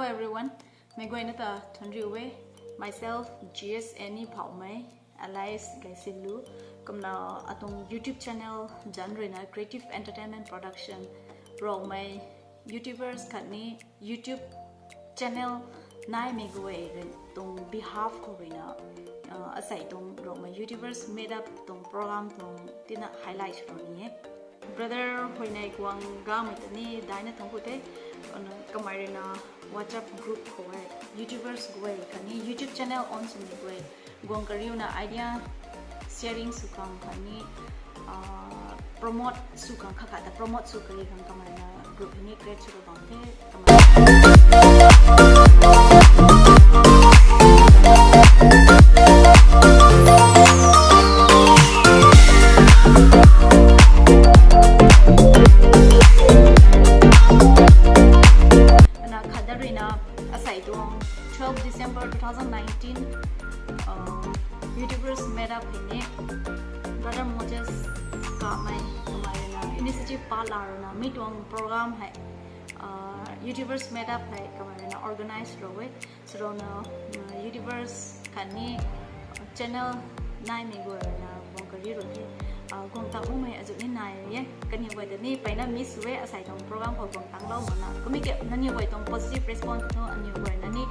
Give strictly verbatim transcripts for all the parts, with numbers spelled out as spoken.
Hello everyone, meic guayna ta thuanriu e. Myself, G S Annie Phaomei, alias Gaisinlu. Kumna atuang YouTube channel zanc ruina Creative Entertainment Production, Rongmei YouTubers khatni YouTube channel naimei guay rui tuang behalf khou ruina, ah, asei tuang Rongmei YouTubers meet up tuang program tuang tina highlight sw ni e. Brother Huinei Guang Gamei ta ni daina thangc khou the, ana kamei ruina WhatsApp group khou e, YouTubers guay khatni YouTube channel on swmei guay guang kariuna idea sharing sw khang khatni, ah, promote sw khang khat khat ta promote sw kari khang kamei ruina group hei ni create sw bam the. Ana khat da ruina asei tuang twelve December two thousand nineteen, uh, YouTubers meet up hei ni Brother Moses Kamei kamei ruina initiative pat la ruina mi tuang program hei, uh, YouTubers meet up hei kamei ruina organize rou e. Swlouna, uh, YouTubers khatni channel naimei guay ruina guang kari rou the, uh, guang tang umei azu ni nai e. Kaniw guay ta ni peyna miss sw e, asei tuang program khou guang tanglou makna. Kumna ke nangniw guay tuang positive response thu aniw guayna ni,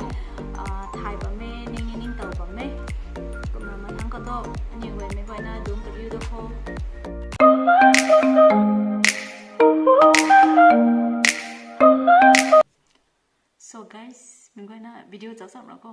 uh, thay bam e, ning ni ningtow bam e. Kumna mathangc khou thu aniw guay meic guayna dungc kariu da kho. So guys, meic guayna video zauc cham ra kho.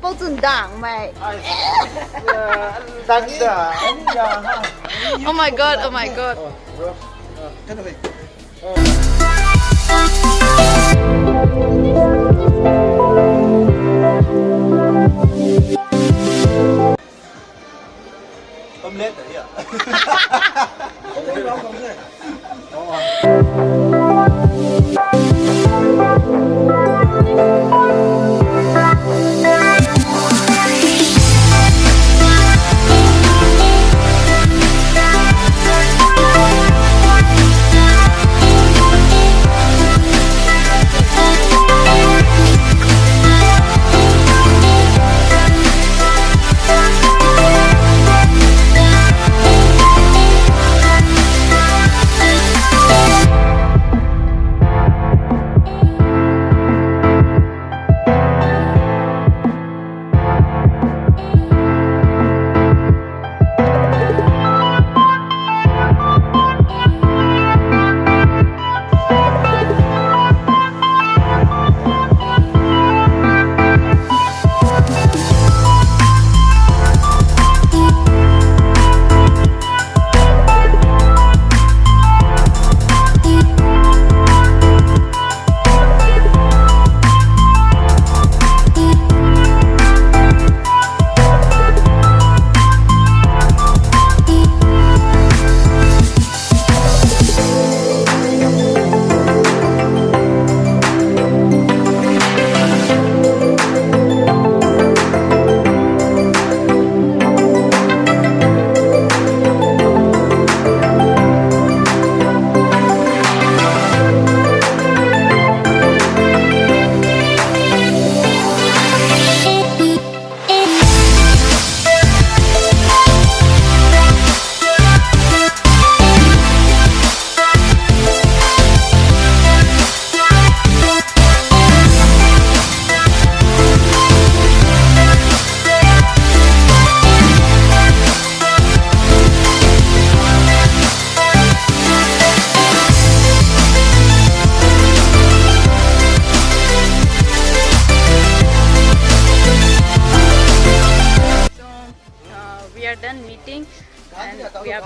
Pou chun dang mei. Ai, uh, dang da. Oh my God, oh my God. Omelette, yeah.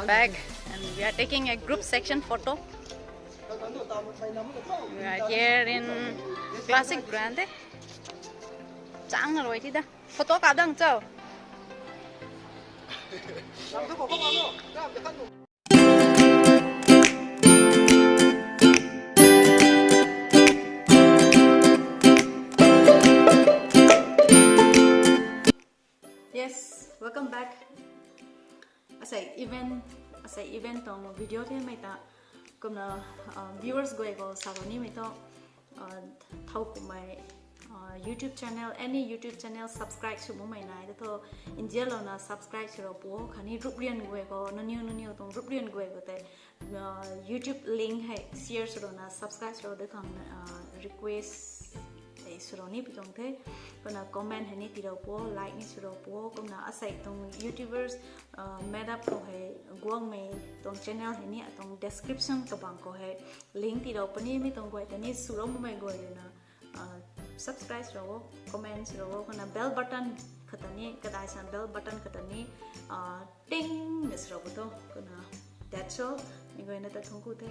Back, and we are taking a group section photo. We are here in classic brand, eh? Chang rui ti da. Photo kap dang cho. Yes, welcome back. Asei event, asei event tuang video the mei ta. Kumna, uh, viewers guay khou sa nimei thu, uh, thow kummei, uh, YouTube channel, any YouTube channel subscribe sw makmei nai de thu, nzianlouna subscribe sw rou pu, khatni ruprian guay khou, nangniw nangniw tuang ruprian guay khou tei, uh, YouTube link hei share sw rouna subscribe sw rou de khang, uh, request tei sw rou ni pi tuang the. Kumna comment hei ni tii rou pu, like ni sw rou pu, kumna asei tuang YouTubers, uh, meetup khou hei guangmei tuang channel hei ni atuang description kabang khou hei link tii rou puni, mi tuang guay ta ni sw rou makmei guay ruina, uh, subscribe sw rou, comment sw rou, kumna bell button khou ta ni, kadai sa bell button khou ta ni, uh, ting na sw rou pu tho, kumna that's all, mi guayna ta thangc ku the.